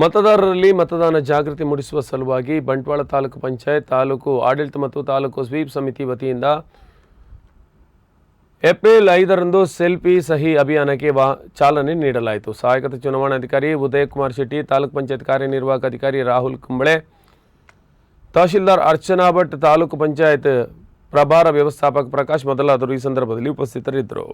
ಮತದಾರರಲ್ಲಿ ಮತದಾನ ಜಾಗೃತಿ ಮೂಡಿಸುವ ಸಲುವಾಗಿ ಬಂಟ್ವಾಳ ತಾಲೂಕು ಪಂಚಾಯತ್, ತಾಲೂಕು ಆಡಳಿತ ಮತ್ತು ತಾಲೂಕು ಸ್ವೀಪ್ ಸಮಿತಿ ವತಿಯಿಂದ ಏಪ್ರಿಲ್ 5ರಂದು ಸೆಲ್ಫಿ ಸಹಿ ಅಭಿಯಾನಕ್ಕೆ ಚಾಲನೆ ನೀಡಲಾಯಿತು. ಸಹಾಯಕ ಚುನಾವಣಾಧಿಕಾರಿ ಉದಯ್ ಕುಮಾರ್ ಶೆಟ್ಟಿ, ತಾಲೂಕು ಪಂಚಾಯತ್ ಕಾರ್ಯನಿರ್ವಾಹಕ ಅಧಿಕಾರಿ ರಾಹುಲ್ ಕುಂಬಳೆ, ತಹಶೀಲ್ದಾರ್ ಅರ್ಚನಾ ಭಟ್, ತಾಲೂಕು ಪಂಚಾಯತ್ ಪ್ರಭಾರ ವ್ಯವಸ್ಥಾಪಕ ಪ್ರಕಾಶ್ ಮೊದಲಾದವರು ಈ ಸಂದರ್ಭದಲ್ಲಿ ಉಪಸ್ಥಿತರಿದ್ದರು.